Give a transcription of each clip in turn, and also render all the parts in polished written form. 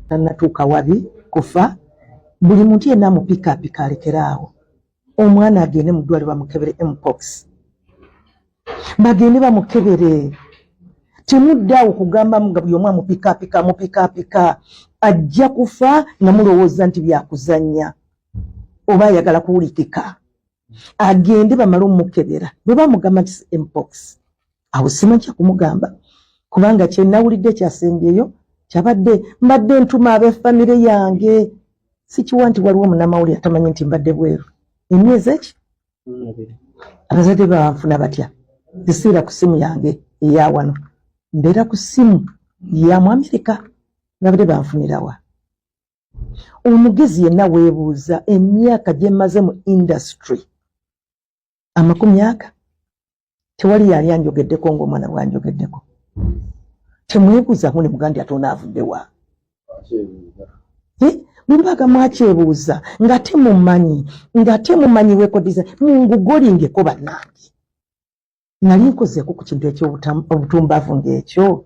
Tannatuuka wabi kufa. Buli muntu yenna amupikaapika alekere awo. Omwana agende mu ddwaliro bamukebere mpox, bagende bamukebere. Temudde awo kugamba nga buli omu amupikaapika amupikaapika, ajja kufa nga mulowooza nti byakuzannya oba ayagala kuwulikika. Agende bamale omukebera, bwe bamugamba nti mpox, awo simanyi kyakumugamba, kubanga kyenawulidde kyasembyeyo kyabadde mbadde ntuma ab'efamire yange. Sikiwa nti waliwo munnamawulire atamanyi nti mbadde bweru emyezi eki. Abazadde banfuna batya? Zisiira ku ssimu yange eyawano, mbeera ku ssimu ya mu Amerika, babadde banfunirawa? Omugezi yenna weebuuza emyaka gye mmaze mu industry, 20 aga, tewali yali anjogeddeko ng'omwana bwanjogeddeko. Temwebuuzamu ne mugandi ate onaavuddewa? Bwe mwakyebuuza nga temumanyi, nga temumanyi record mungugolingeko. Bannange, nali nkozeeko ku kintu eky'obutumbavu ng'ekyo,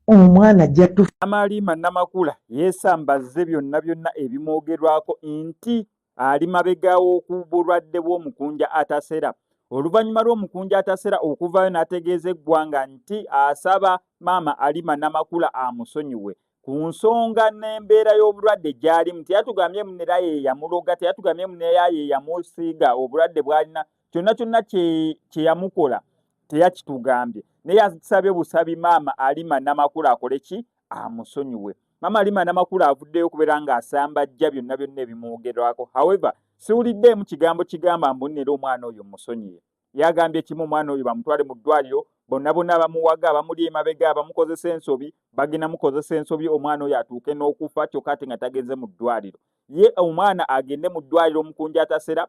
omwana ajja tu Amalima Namakula yeesambazze byonna byonna ebimwogerwako nti ali mabega w'okubulwadde bw'omukunja atasera, oluvannyuma lw'omukunja atasera okuvaayo n'ategeeza eggwanga nti asaba maama Alima Namakula amusonyiwe ku nsonga n'embeera y'obulwadde gy'alimu. Teyatugambye munera ye yamuloga, teyatugambye munera ye yamusiiga obulwadde bw'alina, kyonna kyonna kye yamukola teyakitugambye, naye yasabye busabi maama Alima Namakula akole ki? Amusonyiwe. Maama Alima Namakula avuddeyo okubeera ng'asambajja byonna byonna ebimwogerwako. However, siwuliddeemu kigambo kigamba mbu nera omwana oyo musonyiye. Yagambye kimu, omwana oyo bamutwale mu ddwaliro. Bonna bonna bamuwaga, abamuli emabega, abamukozesa ensobi, bagenda mukozesa ensobi, omwana oyo atuuke n'okufa, kyokka ate nga tagenze mu ddwaliro. Ye omwana agende mu ddwaliro, omukunja atasera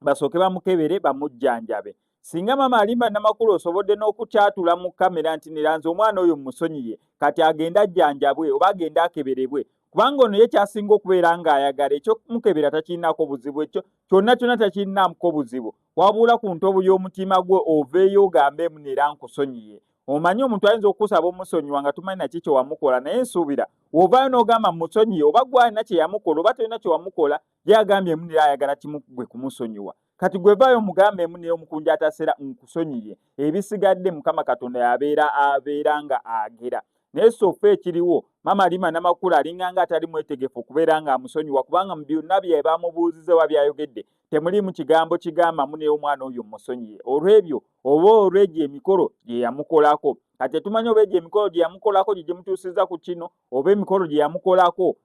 basooke bamukebere, bamujjanjabe. Singa maama Alimba Namakulu osobodde n'okukyatula mu kamera nti niranze omwana oyo musonyiye, kati agende ajjanjabwe oba agende akeberebwe, kubanga ono ye kyasinga okubeera ng'ayagala ekyomukebera takirinako buzibu, ekyo kyonna kyonna takirinako buzibu, wabula ku ntobo y'omutima gwe oveeyo ogambe nera nkusonyiye. Omanyi omuntu ayinza okukusaba omusonyiwa nga tumanyi naki kye wamukola, naye nsuubira wovaayo n'ogamba musonyiye, oba gwe alina kye yamukola oba tolina kye wamukola, ye agambye emu nera ayagala kimu, gwe kumusonyiwa. Kati gwe vaayo omugambe emu naye omukunja atasera nkusonyiye, ebisigadde Mukama Katonda yabeera abeera nga agera. Naye sofa ekiriwo, maama Alima Namakula alinganga atali mwetegefu okubeera nga amusonyiwa, kubanga mu byonna bye bamubuuziza oba byayogedde temuliimu kigambo kigamba mu naye omwana oyo musonyiye olw'ebyo oba olw'egyo emikolo gye yamukolako. Kati tetumanyi oba egyo emikolo gye yamukolako gye gimutuusiza ku kino, oba emikolo gye yamukolako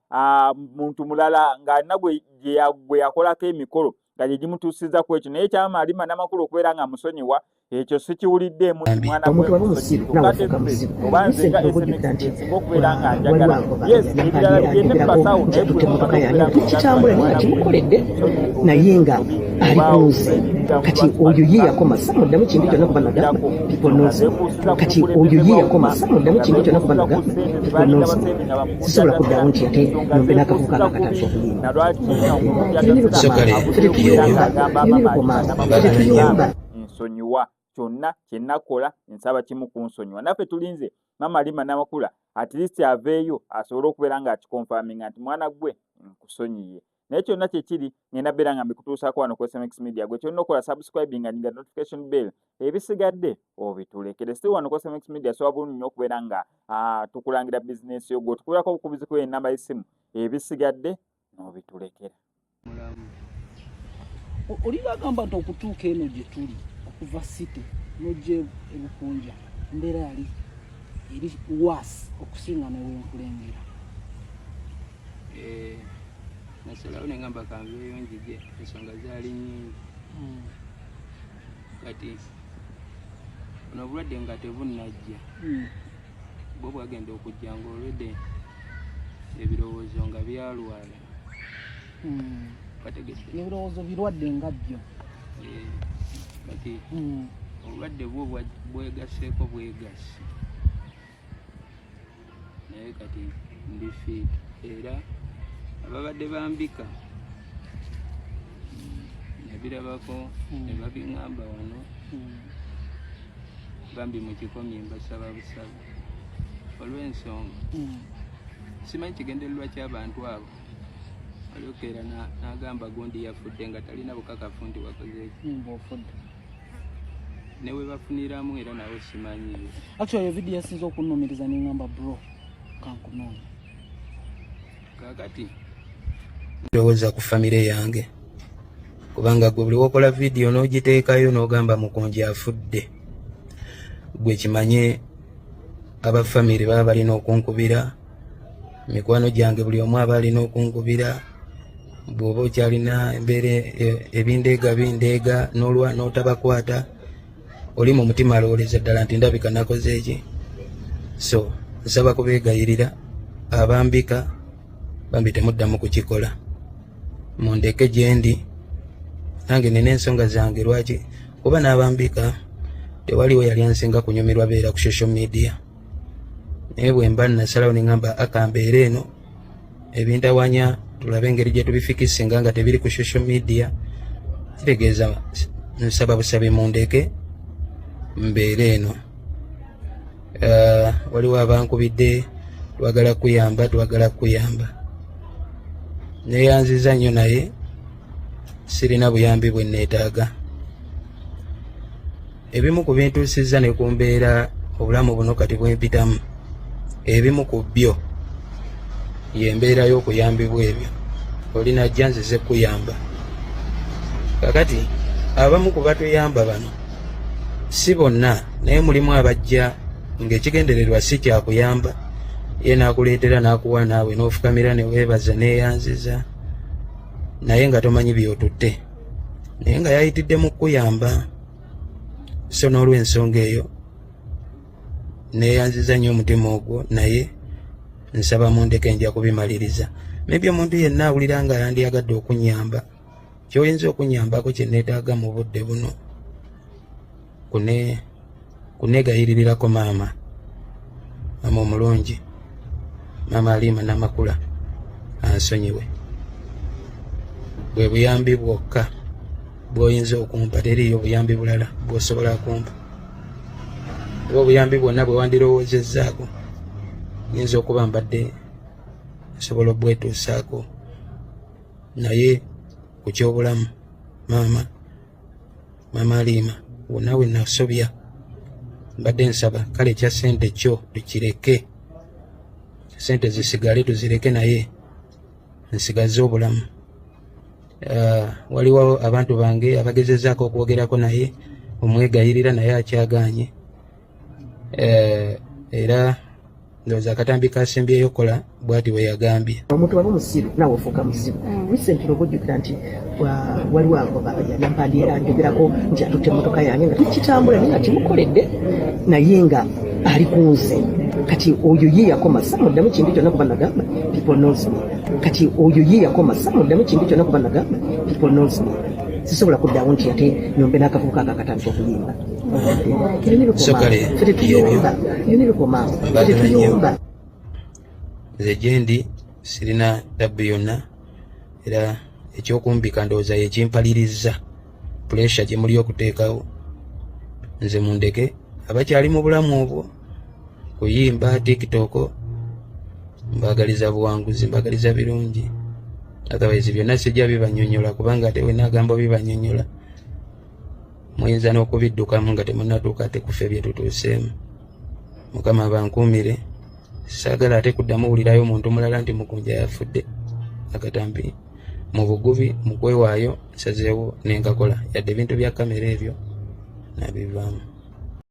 muntu mulala ng'alina gwe yakolako emikolo nga gye gimutuusiza ku ekyo. Naye kyama Alima Namakulu okubeera nga musonyiwa, ekyo sikiwuliddeemu nti mwana Omuntu waba musiru nawe ofuuka muzibu. Oba nze nga ojjukira nti singa okubeera nga njagala, yes, ebirala bigende mu basawo, naye atutte motoka yange tukitambula, naye nga kimukoledde, naye nga ali ku nze. Kati oyo ye yakoma samuddamu kintu kyonna, kuba nagamba people knows me. Kati oyo ye yakoma samuddamu kintu kyonna, kuba nagamba people knows me. Sisobola kuddawo nti ate nombe n'akavubuka akakatandika okuyimba. Tetuyomba. Nsonyiwa kyonna kyenakola, nsaba kimu, kunsonyiwa. Naffe tulinze mama Alima Namakula at least aveeyo asobole okubeera nga akiconfirminga nti mwana gwe nkusonyiye. Naye kyonna kyekiri, ngenda beera nga mbikutuusaako wano ku SMX Media. Gwe kyolina okukola, subscribing, nyiga notification bell, ebisigadde obitulekere. Still wano ku SMX Media soba bulungi nnyo okubeera nga tukulangira bizinesi yo. Gwe otukubirako obukubizi ku enamba y'essimu, ebisigadde n'obitulekera. Oli bagamba nti okutuuka eno gye tuli, okuva city n'ojja ebukunja, embeera yali eri worse okusinga newenkulengera. Eh, nasalawo nengamba kanveeyo njije, ensonga zaali nyingi. Kati ono obulwadde nga tebunnajja, bwo bwagenda okujja nga olwedde ebirowoozo nga byalwala. Bategedde. Ebirowoozo birwadde nga byo. Eh, kati obulwadde bwo bwegaseeko bwegasi, naye kati ndi fit, era ababadde bambika nabirabako ne babiŋŋamba wano. Bambi mukikomye, mbasaba busabe olw'ensonga. Simanyi kigendererwa ky'abantu abo. Alyokeera n'agamba gundi yafudde nga talina bukakafu nti wakoze eki. Ng'ofudde. Ne we bafuniramu era nawe simanyi. Actually video yasinze okunnumiriza nengamba bro kankunoonya. Kaakati ndowooza ku famire yange kubanga gwe buli wokola vidiyo n'ogiteekayo n'ogamba Mukunja afudde, gwe kimanye aba famire baba balina okunkubira, mikwano gyange buli omu aba alina okunkubira. Bw'oba okyalina embeera ebindeega bindeega n'olwa n'otabakwata, oli mu mutima alowooleza ddala nti ndabika nakoze eki. So nsaba kubeegayirira abambika bambi temuddamu kukikola, mundeke gyendi, nange nina ensonga zange lwaki, kuba n'abambika tewaliwo yali ansinga kunyumirwa beera ku social media. Naye bwe mba nasalawo ne ŋŋamba akambeera eno ebintawanya tulabe engeri gye tubifikisinga nga tebiri ku social media, kitegeeza nsaba busabi mundeke mbeere eno. Waliwo abankubidde twagala kuyamba, twagala kuyamba, neyanziza nnyo naye sirina buyambi bwe neetaaga. Ebimu ku bintuusizza ne ku mbeera obulamu buno kati bwempitamu, ebimu ku byo y'embeera y'okuyambibwa ebyo oli najja nzize kuyamba. Kakati abamu ku batuyamba bano si bonna, naye mulimu abajja ng'ekigendererwa si kyakuyamba, ye n'akuleetera n'akuwa naawe n'ofukamira ne weebaza neeyanziza, naye nga tomanyi by'otutte, naye nga yayitidde mu kukuyamba. So n'olw'ensonga eyo neeyanziza nnyo omutima ogwo, naye nsaba mundeke nja kubimaliriza. Maybe omuntu yenna awulira nga yandyagadde okunyamba, kyoyinza okunyambako kye neetaaga mu budde buno kuneegayiririrako maama, maama omulungi, maama Aliima Namakula ansonyiwe. Bwe buyambi bwokka bw'oyinza okumpa, teriiyo buyambi bulala bw'osobola kumpa. Oba obuyambi bwonna bwe wandirowoozezzaako nyinza okuba mbadde nsobola obwetuusaako, naye ku kyobulamu maama, maama Aliima, wonna we nasobya mbadde nsaba kale ekya ssente kyo tukireke, ssente zisigale tuzireke, naye nsigaze obulamu. Waliwo abantu bange abagezezaako okwogerako naye omwegayirira, naye akyagaanye. Era ndowooza akatambi kasembyeyo kola bwati bwe yagambye. Omuntu waba omusiru naawe ofuuka muzibu. Recently oba ojjukira nti waliwo yampandiira njogerako nti atutte emmotoka yange nga tekitambula, naye nga kimukoledde, naye nga ali ku nze. Kati oyo ye yakoma samuddamu kintu kyonna kuba nagamba people knows me. Kati oyo ye yakoma samuddamu kintu kyonna kuba nagamba people knows me. Sisobola kuddawo nti ate nyombe n'akavubuka ako akatandika okuyimba. So kale, Tetuyomba, ebyo Mbagala nnyo. tetuyomba. Nze gyendi sirina tabbu yonna, era ekyokumbika ndowooza yekimpaliriza pressure gye muli okuteekawo. Nze mundeke, abakyali mu bulamu obwo kuyimba TikTok, mbagaliza buwanguzi, mbagaliza birungi. Otherwise byonna sijja bibanyonyola, kubanga ate wenna agamba bibanyonyola muyinza n'okubiddukamu nga temunnatuuka ate kufe bye tutuuseemu. Mukama abankuumire, saagala ate kuddamu wulirayo muntu mulala nti Mukunja yafudde. Akatambi mu bugubi mu kwewaayo nsazeewo nenkakola, yadde ebintu bya kamera ebyo nabivaamu.